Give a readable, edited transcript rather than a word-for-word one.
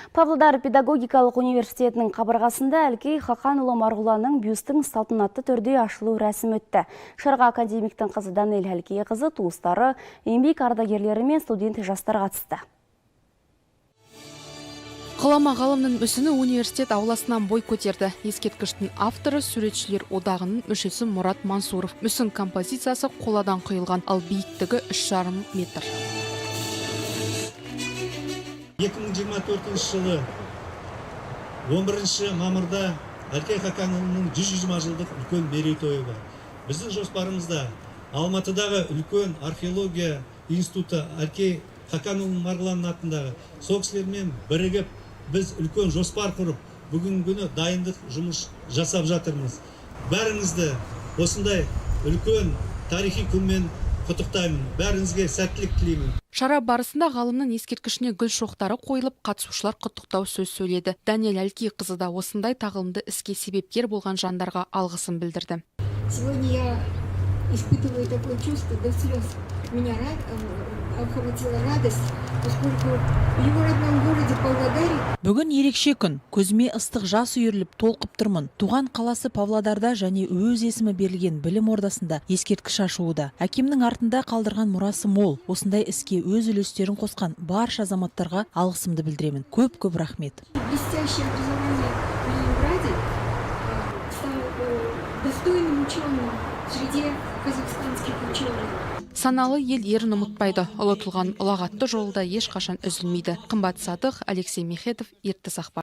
Павлодар педагогикалық университетінің қабырғасында Әлкей Хақанұлы Марғұланның бюстің салтанатты түрде ашылу рәсімі өтті. Шараға академиктің қызы Данель Әлкейқызы, туыстары, еңбек ардагерлері мен студент жастар қатысты. Ғұлама ғалымның мүсіні университет ауласынан бой көтерді. Ескерткіштің авторы – суретшілер одағының мүшесі Мұрат Мансуров. Мүсін композициясы қоладан құйылған, ал биіктігі 3,5 метр. 2024 жылы 11 мамырда Әлкей Хақанұлының 120 жылдық үлкен мерейтойы бар. Біздің жоспарымызда Алматыдағы үлкен археология институты, Әлкей Хақанұлы Марғұланның атындағы, сол кісілермен бірігіп біз үлкен жоспар құрып, бүгінгі күні дайындық жұмыс жасап жатырмыз. Бәріңізді осындай үлкен тарихи күнмен құттықтаймын, бәріңізге сәттілік тілеймін. Шара барысында ғалымның ескерткішіне гүл шоқтары қойылып, қатысушылар құттықтау сөз сөйледі. Данель Әлкейқызы да осындай тағылымды іске себепкер болған жандарға алғысын білдірді. Сегодня я испытываю такое чувство, до слез меня охватила радость, поскольку в его родном городе Павлодаре Бүгін ерекше күн. Көзіме ыстық жас үйіріліп, толқып тұрмын. Туған қаласы Павлодарда және өз есімі берілген білім ордасында ескерткіш ашылуда. Әкемнің артында қалдырған мұрасы мол. Осындай іске өз үлестерін қосқан барша азаматтарға алғысымды білдіремін. Көп көп рахмет. Блестящее образование в Ленинграде, стал достойным ученым в среде казахстанских ученых. Саналы ел ерін ұмытпайды. Ұлы тұлғаның ұлағатты жолы да ешқашан үзілмейді. Қымбат Садық, Алексей Мехетов, Ертіс ақпар.